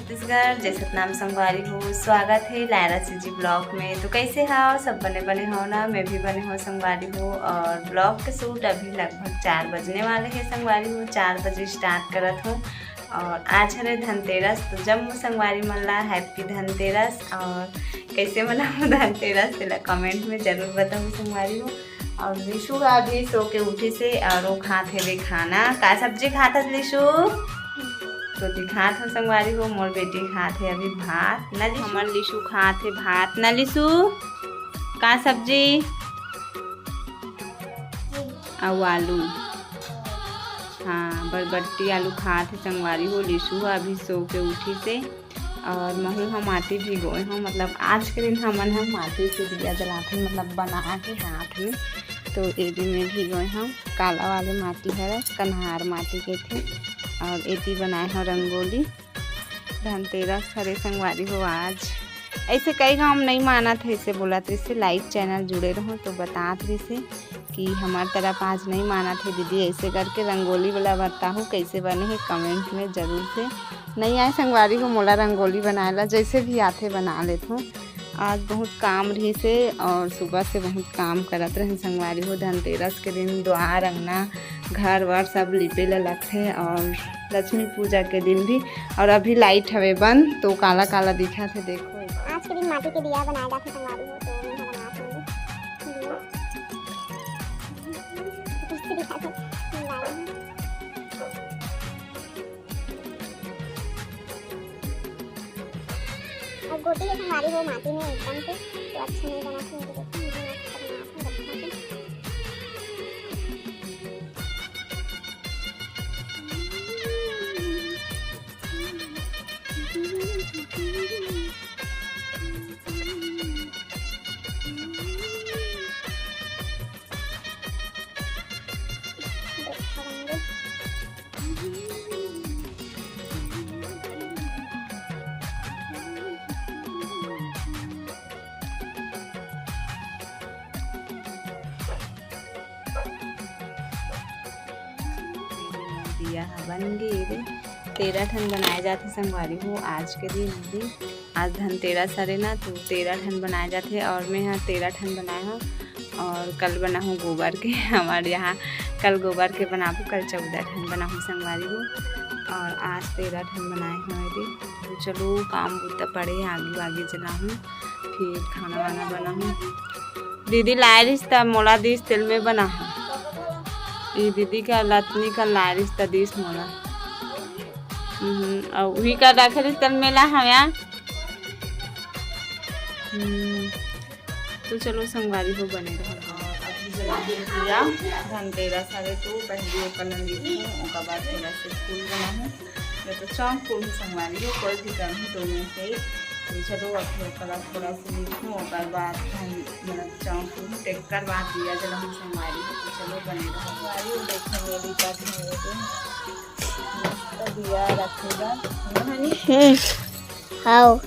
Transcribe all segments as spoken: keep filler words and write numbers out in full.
छत्तीसगढ़, जय सतनाम संगवारी हो, स्वागत हे लायरा सीजी ब्लॉग में। तो कैसे हव सब? बने बने हव ना? मैं भी बने हव संगवारी हो। और ब्लॉग के शूट अभी लगभग चार बजने वाले हे संगवारी हो, चार बजे स्टार्ट करत हूँ। और आज हरे धनतेरस, तो जम्मो संगवारी मन ला हैप्पी धनतेरस। और कैसे मनाहूँ धनतेरस, तेला कमेंट में जरूर बताहू संगवारी हो। और लिशु ह अभी सो के उठिस हे और वो खात हे खाना। का सब्जी खात हस लिशु? तो दिखात हव संगवारी हो, मोर बेटी खात हे अभी भात। ना लिशु? हमर लिशु खात हे भात। ना लिशु, का सब्जी? अउ आलू। हाँ, बरबट्टी आलू खात हे संगवारी हो। लिशु ह अभी सो के उठिस हे। और महू ह माटी भिगोए हव, मतलब आज के दिन हमन ह माटी से दिया जलाथन, मतलब बना के हाथ में। तो एदी में भिगोए हव, काला वाले माटी हरे, कन्हार माटी कहिथे। और एदी बनाए हव रंगोली। धनतेरस हरे संगवारी हो आज। ऐसे कई गाँव में नहीं मानत हे, ऐसे बोलत रहिसे, लाइव चैनल जुड़े रहो तो बतात रहिसे कि हमार तरफ आज नहीं मानत हे दीदी, ऐसे करके रंगोली वाला बताहू कैसे बने हे, कमेंट में जरूर से। नहीं आए संगवारी हो मोला रंगोली बनाए ला, जैसे भी आथे बना लेथों। आज बहुत काम रहिस हे और सुबह से बहुत काम करत रहेन संगवारी हो। धनतेरस के दिन द्वार अंगना घर वर सब लिपे ला लगथे और लक्ष्मी पूजा के दिन भी। और अभी लाइट हवे बंद तो काला काला दिखत हे, देखो। आज के दिन माटी के दिया बनाए जाथे संगवारी हो, तो मैं ह बनात हूँ दिया। कैसे दिखत हे? लाइट। अब गोटी के संगवारी हो माटी में एकदम से, तो अच्छा नहीं बना थे। देखो, मुझे ना अच्छा बनाना था, रखना था। देखो रंग। दिया ह बन गे रे। तेरह ठन बनाए जाथे संगवारी हो आज के दिन भी। आज धनतेरस हरे ना, तो तेरह ठन बनाए जाथे और मैं ह तेरह ठन बनाए हव। और कल बनाहूँ गोबर के। हमारे यहाँ कल गोबर के बनाबो, कल चौदह ठन बनाहूँ संगवारी हो। और आज तेरह ठन बनाए हव रे। तो चलो काम बुता पड़े, आगी वागी जलाहूँ, फिर खाना वाना बनाहूँ। दीदी लाए रिहिस त मोला दिस, तेल में बनाहूँ। ई दीदी का लतनी का लाए रिहिस त दिस मोला। हम्म, अउ उही का रखे रिहिस तेल में ला हव्या। हम्म, तो चलो संगवारी हो बने रहो। अभी जला के दिया, धनतेरस हवे तो पहले ओकर ला लिखूँ, ओकर बाद थोड़ा से फूल बनाहूँ। मैं तो चौंक फूल संगवारी हो, कोई भी करहूँ तो मैं से। तो चलो अभी ओकर ला थोड़ा से लिखूँ, ओकर बाद हम मतलब चौंक फूल, तेकर बाद दिया जलाहूँ संगवारी हो। तो चलो बने रहो संगवारी हो, देखे मेरी बात नहीं होगी। तो दिया रखेगा, है ना? हम्म। हाओ।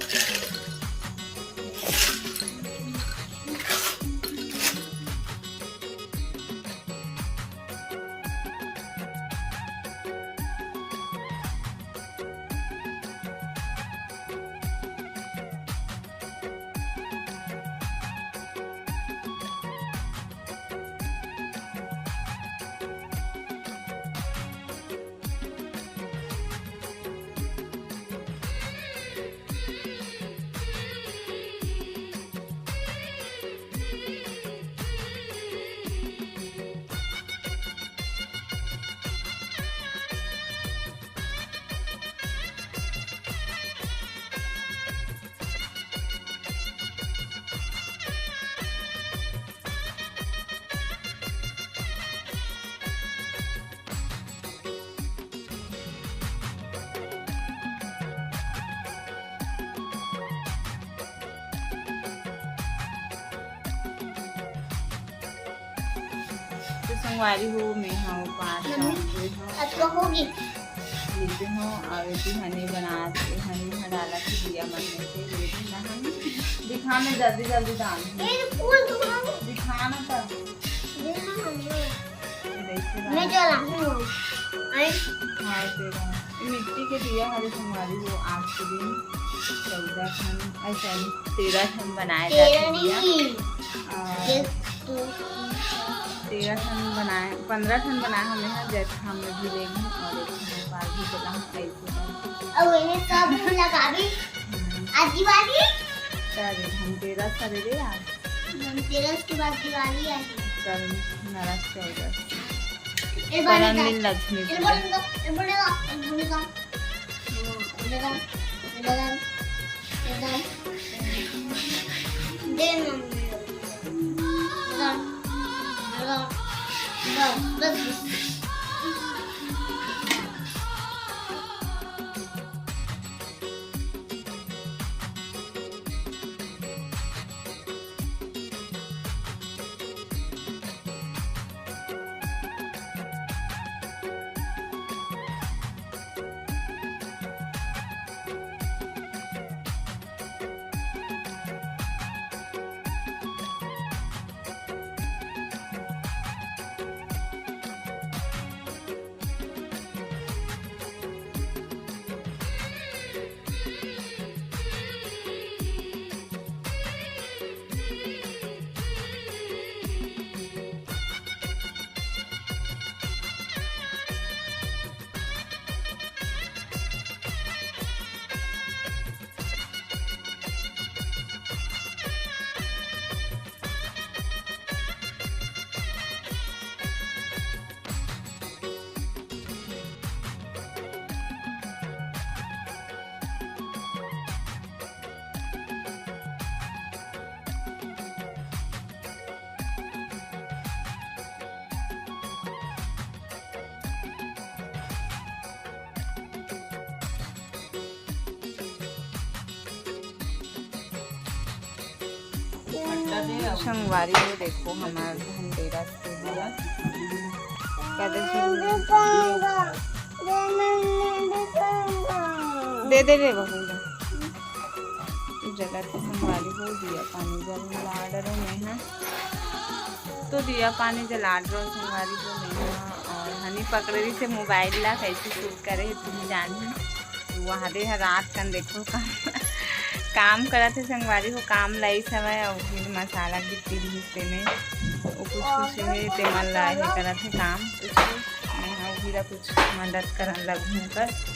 तो संगवारी हो, मैं हव पाँच मम्मी, चौंक गे हव। अब तो होगी। लेते हव, अउ एती हनी बनात, हनी ह डालत हे दिया मन में से, ये भी ना हनी। दिखा, मैं जल्दी जल्दी डाल दूँ। ये फूल दिखाओ। दिखा ना त। ये ना हनी। ये देखो। मैं जलाहूँ। आई। हाँ, तेरा। ये मिट्टी के दिया हरे संगवारी हो, आज के दिन चौदह ठन, अरे, सॉरी, तेरह ठन बनाए तेरह जाथे दिया। नहीं। और एक, दो, तीन, चार, तेरह ठन बनाए, पंद्रह ठन बनाए हमें यहाँ, जैसे हमने भी ले ली और एक ठन बार भी चला हम ऐसे। अब ये सब लगा भी। हम्म। आज दिवाली? अरे, धनतेरस करे रे आज। धनतेरस के बाद दिवाली आई। कल नरक चौदस। ए, बारी परम का। दिन लक्ष्मी ए, पूजा। बड़ा, ए, बड़ा, ए, बड़ा। हम्म, ए, बड़ा, ए, बड़ा, ए, बड़ा। दे मम्मी। बड़ा, बड़ा, बस, बस, बस। संगवारी हो, देखो हमार धनतेरस के दिन। कहते दे दे रे बबू ला। जला के संगवारी हो, दिया पानी जला डरो मैं, हाँ। तो दिया पानी जला डरो संगवारी हो मैं, हाँ। और हनी पकड़े रही से मोबाइल ला कैसे शूट करे, तुम जानी। तो वहाँ दे है रात कन देखो काम, काम करत है संगवारी हो, काम लाई समय और फिर मसाला गिट्टी भी तेने वो कुछ कुछ है, ते मन ला है करत है काम, कुछ मैं हाँ भी ला कुछ मदद करन लगूँ कर।